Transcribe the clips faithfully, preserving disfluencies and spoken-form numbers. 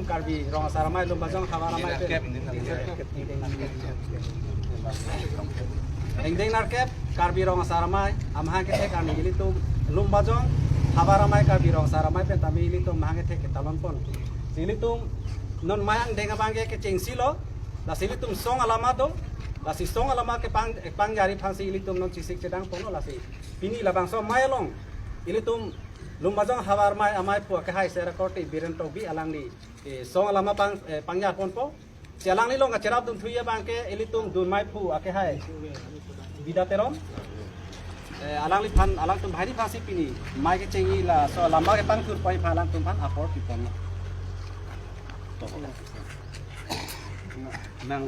Karbi Rong Asar Amei Lumbajong Havar Amei pen. Ingdeng nerkep Karbi Rong Asar Amei amahang kethek arni ilitum Lumbajong Havar Amei Karbi Rong Asar Amei pen tame ilitum amahang kethek ketalon pon. Ilitum non amei angdeng abangke kechengsi lo. Lasi ilitum song alama do. Lasi song alama kepang, pangjari aphansi ilitum non chesik chedang ponlo lasi. Pini labangso amei along ilitum Lumbajong Havar Amei amei pu akehai Sera Korte Biren Tokbi alangli, eh, song alama pang, eh, pangjar ponpo. Si alangli along kacherap dun thuye abangke ilitum dun amei pu akehai Bida Teron. Eh, alangliphan, alangtum bahari aphansi pini amei kechengji laso alama kepangthur pon aphan alangtum aphan apor pipon. Nang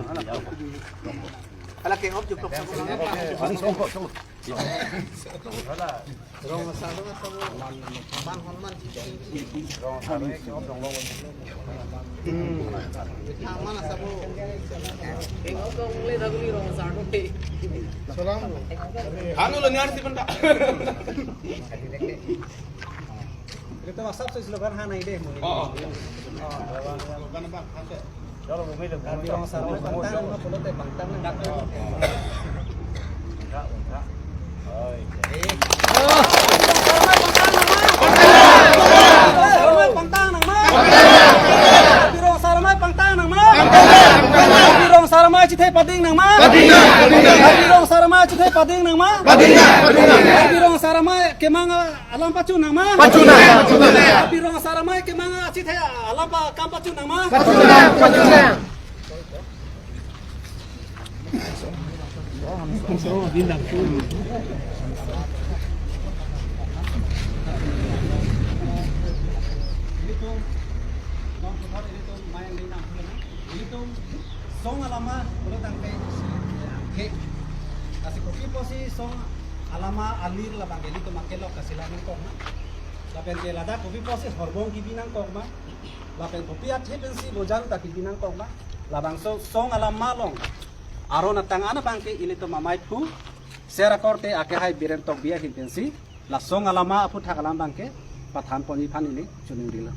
ala ke op juk tok. Rong Asar Amei sabo. Bang Hon man. Thaman sabo. Eng op dong le daguli Rong Asar Amei. Salam. Anu lo nyar si penta. Itu WhatsApp si slogan hana ide mo. Oh, oh. Slogan apa? Karbi Rong Asar Amei pangtang nangma pulote pangtang nang. Pangtang nangma. Karbi Rong Asar Amei pangtang nangma. Karbi Rong Asar Amei chethe pading nangma. Karbi Rong Asar Amei chethe pading nangma. Karbi Rong Asar Amei kemang alam pachun nangma. Pachun nang, pachun nang. Karbi Rong Asar Amei kemang achethe alam pa kam pachun nangma. Pachun nang, pachun nang. Song alama pulo tangte angke. Lasi kopi pusi song alama alir labang ilitum akelok kachelang nangkok ma. Lapen ke ladak kopi pusi horbong kebi nangkok ma. Lapen kopi athe pensi bojan ta kebi nangkok ma. Labangso song alama along aron atang an abangke ilitum amei pu Sera Korte akehai Biren Tokbi ahin pensi la song alama aphuthak alam abangke pathan ponji aphan ili choningri lo.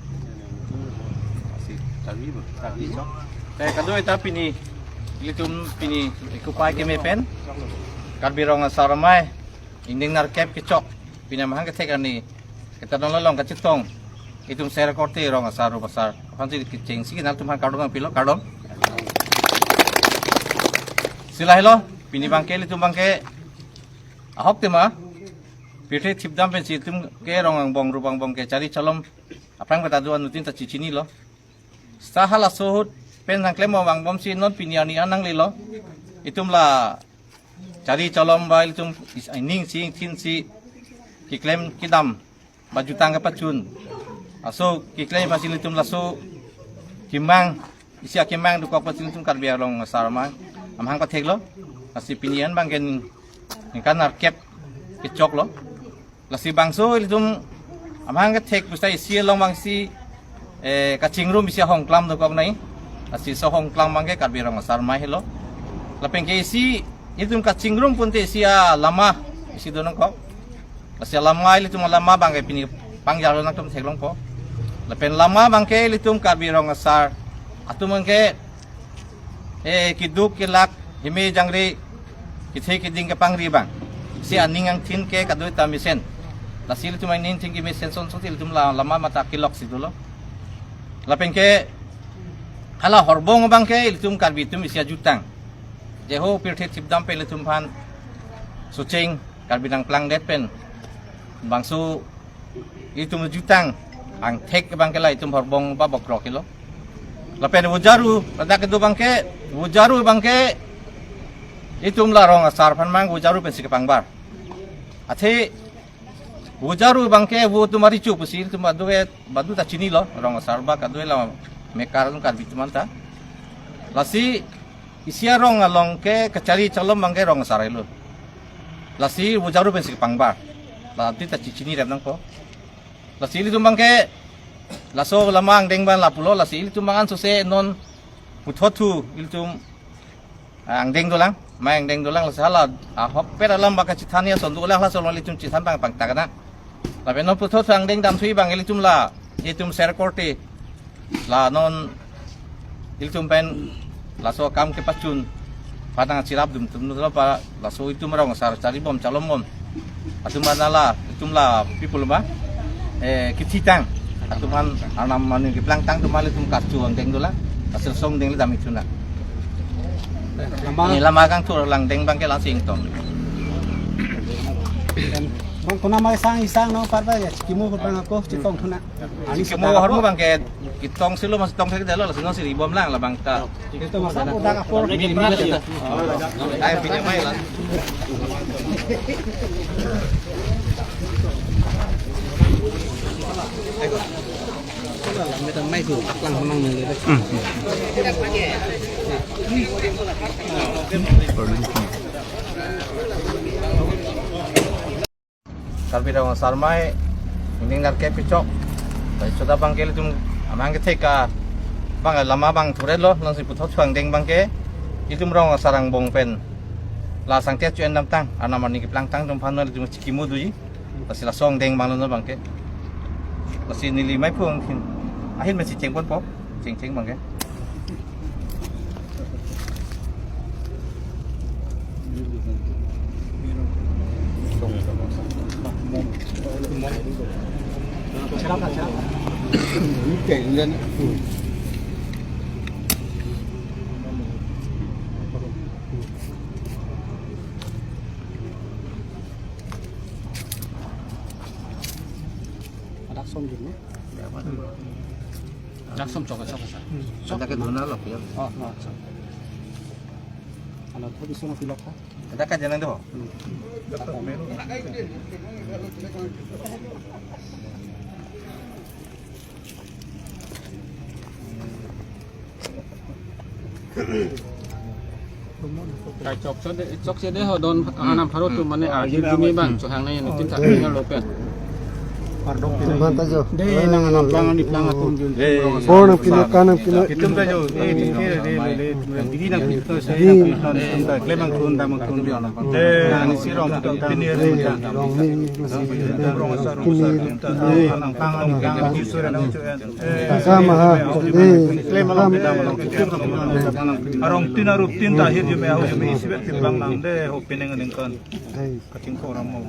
Asi, tabi, tabi, chok. Eh, kadokave ta pini, ilitum pini, ekupai keme pen, Karbi Rong Asar Amei, ingdeng nerkep kechok, pini amahang kethek arni, ketalon along kachetong, itum Sera Korte Rong Asar Rubasar, aphansi kechengsi nangtum aphan kardom nangpilo, kardom. Si lahelo, pini abangke, ilitum abangke, ahok tema, pirthe thipdam pensi itum ke rong angbong rup angbong ke chari cholom aphrang kata do anuttin ta chechinilo. Seta halaso ahut pen nangklem angbong bomsi non pini arni an nanglelo. Itum la chari cholom ba ilitum is-, ining si thin si keklem kedam ba jutang kepachun. Laso keklem aphansi ilitum laso kemang isi akemang dokok aphansi ilitum Karbi Rong Asar Amei amahang patheklo. Lasi pini an abangke ningkan nerkep kechoklo. Lasi bangso ilitum amahang kethek pusita isi along bangsi, eh, kachingrum isi ahongklam dokok nai. Lasi so ahongklam abangke Karbi Rong Asar Amei helo. Lapen ke isi ilitum kachingrum pute isi alama isi do nangkok. Lasi alama ilitum alama abangke pini pangjarlo nangtum theklongpo. Lapen lama abangke ilitum Karbi Rong Asar atum abangke, eh, keduk kelak heme jangre kethe keding kepangri abang. Si aning angthin ke kadokave ta mesen. Lasi ilitum aning angthin kemesen asonsi ilitum la lama mata kelok si dolo. Lapen ke hala horbong abangke ilitum Karbi atum isi ajutang. Je ho pirthe thipdam pen ilitum aphan socheng Karbi nangplangdet pen bangso itum jutang angthek abangke la itum horbong ba bokrok helo. Lapen vojaru, ladak kedo abangke, vojaru abangke itum la Rong Asar aphan mang vojaru pensi kepangbar. Athe vojaru abangke vo atum ari chu pusi itum badu ke, badu ta chinilo, Rong Asar ba kadokave la mekar atum Karbi atum anta. Lasi isi arong along ke kachari cholom abangke Rong Asar helo. Lasi vojaru pensi kepangbar. La atum ta chechini rem nangpo. Lasi ilitum abangke laso lama angdeng abang lapulo, lasi ilitum abang ansose non puthot thu ilitum angdeng dolang, amei angdeng dolang, lasi hala ahokpet alam ba kachethan ason dolang, laso along ilitum chethan abang pangtak nang. Lapen non puthot thu angdeng damthu abang ilitum la, itum Sera Korte La non ilitum pen laso akam kepachun padang chirap dum tum lo pa laso itum rong asar charibom chalombom. Atum anala itum la people ba, eh, kithitang. Atum an Arnam aning keplangtang atum an itum kachu angdeng dolang. Asir song deng le dam itum na. Lama. Ini lama kangthur langdeng abangke langsing tong. Bang, kona mai sang isang no parba ya, kimu ko bang ako, chitong thuna. Ani kemo sotara harmu ko. Abangke kitong silo mas tong thek dalo, sino siribom lang labang ta. Ito masa ko dak apor. Mini mini ta. Ay, pinamai lang. Lang menang nele. Hmm. Karbi Anglong asarmai, ingdeng nerkep kechok. Bai soda abangke ilitum amang kethek abang lama abang thurelo, longsi puthot chuang deng abangke ilitum rong asar angbong pen la sangte chu-en damtang, Arnam aning keplangtang atum aphan ilitum chikimu doji. Lasi laso angdeng abang lo abangke. Lasi neli mai phung kin. Ahin mesi chengponpo. Chengcheng abangke. Adak som jin ne? Adak som chok chok sa. Ada ke dona lo ya. Oh, oh, chok. Alo, tho bisu na pilok ha. Ada ka janang do. Hmm. Kai chok chok de, chok chok de ho don, hmm, anam pharo tu mane, hmm, ah, hir jumi abang, hmm, chohang na yan tin ta ni lo pen. Tum aphan ta jo. De nang anam plang ni plang atum jun. Bor nangpilo, ka nangpilo. Itum ta jo. Eh, tin ke de le le. Didi nangpilo, sai nangpilo, itum ta klem angtun dam angtun bi anam. De nang si rong tu tin ni re. Rong ni ni. Kini. Anam plang ni plang ni sura nang chu. Kasama ha. Eh, klem along pidam along. Arong tin arup tin ta hir jumi ahu jumi isi bet tin bang nang de ho pineng ningkan. Kachingko ram mo.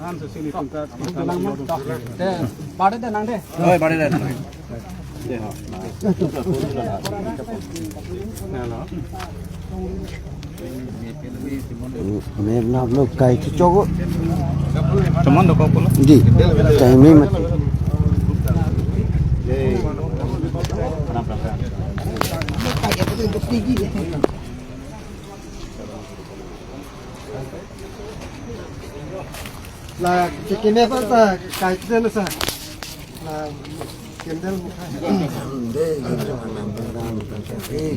An se sini pun ta. Te, bade de nang de. Oi, bade de. Mane na lo kai chu chogo. Teman do ko pulo. Di. Time ni mat. La, kekene pa ta kai kene sa. La, kendel mukha.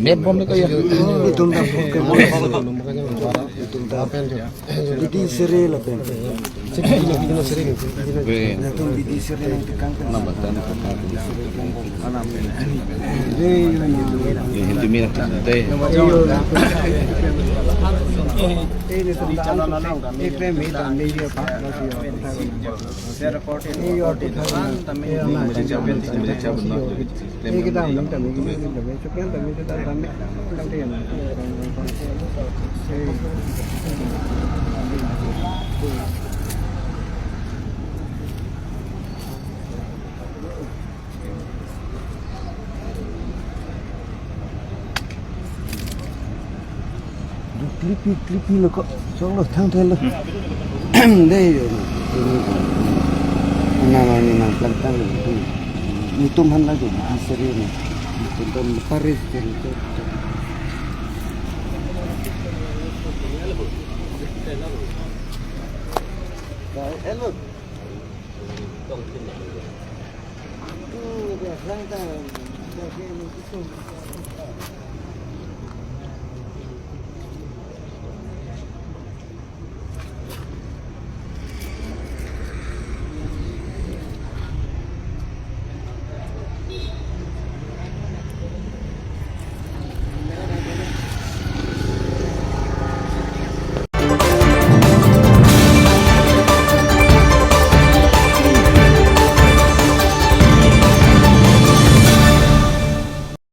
Map bom ni kaya. Itum ta ke bom. Itum ta. Bidi sere lapen. Itum bidi sere nangtekang kan. Hindi mi na. Klipi, klipi lo ko. Choklo thangthe lo. Dei yo. Nang nang nangplangtang. Itum aphan lagi di seri ni. Itum aphan paris seri. Hello.